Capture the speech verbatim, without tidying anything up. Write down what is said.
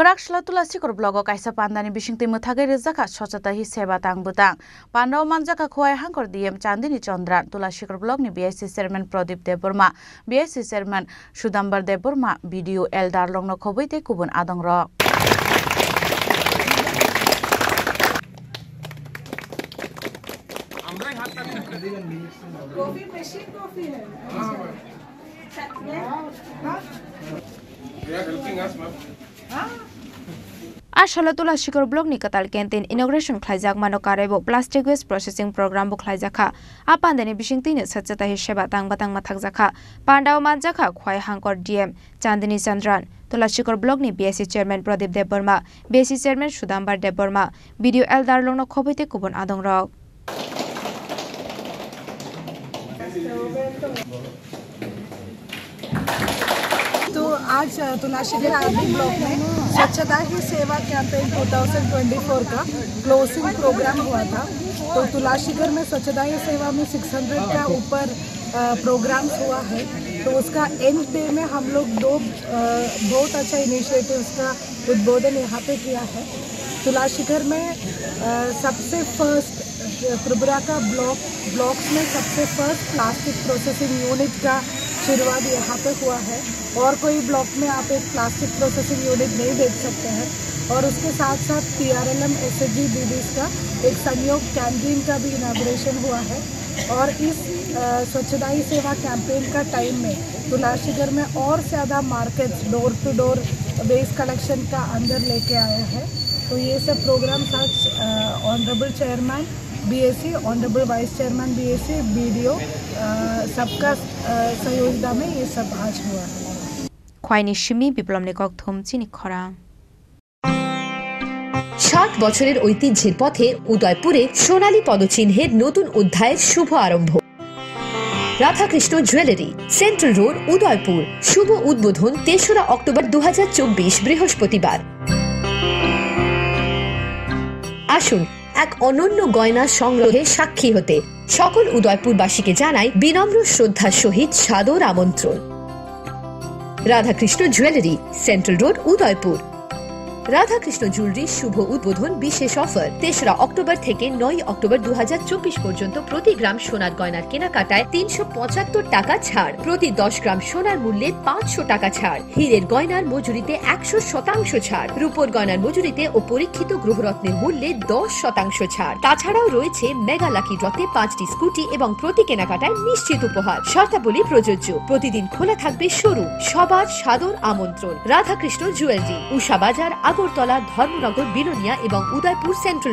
Kwraksla Tulashikor block o kaisa pandani bisingtwi mwthagwi rijak kha Swachhata Hi Seva tang bwtang. Pandao manjak kha Khowai Hangkor D M Chandini Chandran, Tulashikor block ni B I C chairman Pradip Debbarma, B I C chairman Sudambar Debbarma, B D O L Darlong no khobwi tei kubun adong rok. Coffee machine coffee है। अच्छा। We are helping us, ma'am. A salo Tulashikor block ni kwtal canteen inauguration khlaijak mano karwi bo plastic waste processing program bo khlaijak kha. A pandani bisingtwi no Swachhata Hi Seva tang bwtang mwthakjak kha. Pandao manjak kha Khowai Hangkor D M Chandini Chandran, Tulashikor block ni B I C chairman Pradip Debbarma, B I C chairman Sudambar Debbarma, B D O L Darlong no khobwi tei kubun adong rok. तो आज, अ, तुलाशीगढ़ RD block में स्वच्छता ही सेवा कैंपेन दो हज़ार चौबीस का क्लोजिंग प्रोग्राम हुआ था। तो तुलाशीगढ़ में स्वच्छता ही सेवा में सिक्स हंड्रेड का ऊपर, अ, प्रोग्राम्स हुआ है। तो उसका एंड डे में हम लोग दो, अ, बहुत अच्छा इनिशिएटिव्स का उद्बोधन यहाँ पे किया है। तुलाशीगढ़ में, अ, सबसे फर्स्ट, अ, त्रिपुरा का ब्लॉक, ब्लॉक्स में सबसे फर्स्ट प्लास्टिक प्रोसेसिंग यूनिट का शुरुआत यहाँ पे हुआ है। और कोई ब्लॉक में आप एक प्लास्टिक प्रोसेसिंग यूनिट नहीं देख सकते हैं। और उसके साथ साथ पीआरएलएम एसएचजी बीडीज का एक संयोग कैंटीन का भी इनागुरेशन हुआ है। और इस, अ, स्वच्छता ही सेवा कैंपेन का टाइम में तुलाशीगढ़ में और ज़्यादा markets door to door waste collection का अंदर लेके आए हैं। तो ये सब प्रोग्राम आज, uh, honourable chairman BAC, honourable vice chairman BAC, BDO, uh, सबका, अ, संयोजन में ये सब आज हुआ है। Khwaini simi biplomni kokthum chini khorang. ষাট বছরের ঐতিহ্যের পথে উদয়পুরে সোনালী পদচিহ্নের নতুন অধ্যায়ের শুভ আরম্ভ। Radhakrishna jewellery, central road, Udaipur. শুভ উদ্বোধন তেসরা অক্টোবর দু হাজার চব্বিশ, বৃহস্পতিবার। আসুন এক অনন্য গয়না সংগ্রহে সাক্ষী হতে। সকল উদয়পুরবাসীকে জানাই বিনম্র শ্রদ্ধার সহিত সাদর আমন্ত্রণ। Radhakrishna jewellery, central road, Udaipur. Radhakrishna জুয়েলারির শুভ উদ্বোধন বিশেষ অফার, তেসরা অক্টোবর থেকে নয় অক্টোবর দু হাজার চব্বিশ পর্যন্ত প্রতি গ্রাম সোনার গয়নার কেনাকাটায় তিনশো পঁচাত্তর টাকা ছাড়, প্রতি দশ গ্রাম সোনার মূল্যে পাঁচশো টাকা ছাড়, হীরের গয়নার মজুরিতে একশো শতাংশ ছাড়, রূপোর গয়নার মজুরিতে ও পরীক্ষিত গ্রহরত্নের মূল্যে দশ শতাংশ ছাড়। তাছাড়াও রয়েছে মেগা লাকি ড্রতে পাঁচটি স্কুটি এবং প্রতি কেনাকাটায় নিশ্চিত উপহার। শর্তাবলী প্রযোজ্য। প্রতিদিন খোলা থাকবে শোরুম। সবার সাদর আমন্ত্রণ। রাধাকৃষ্ণ জুয়েলারি, উষা বাজার, আগরতলা, ধর্মনগর, বিলোনিয়া এবং উদয়পুর সেন্ট্রাল।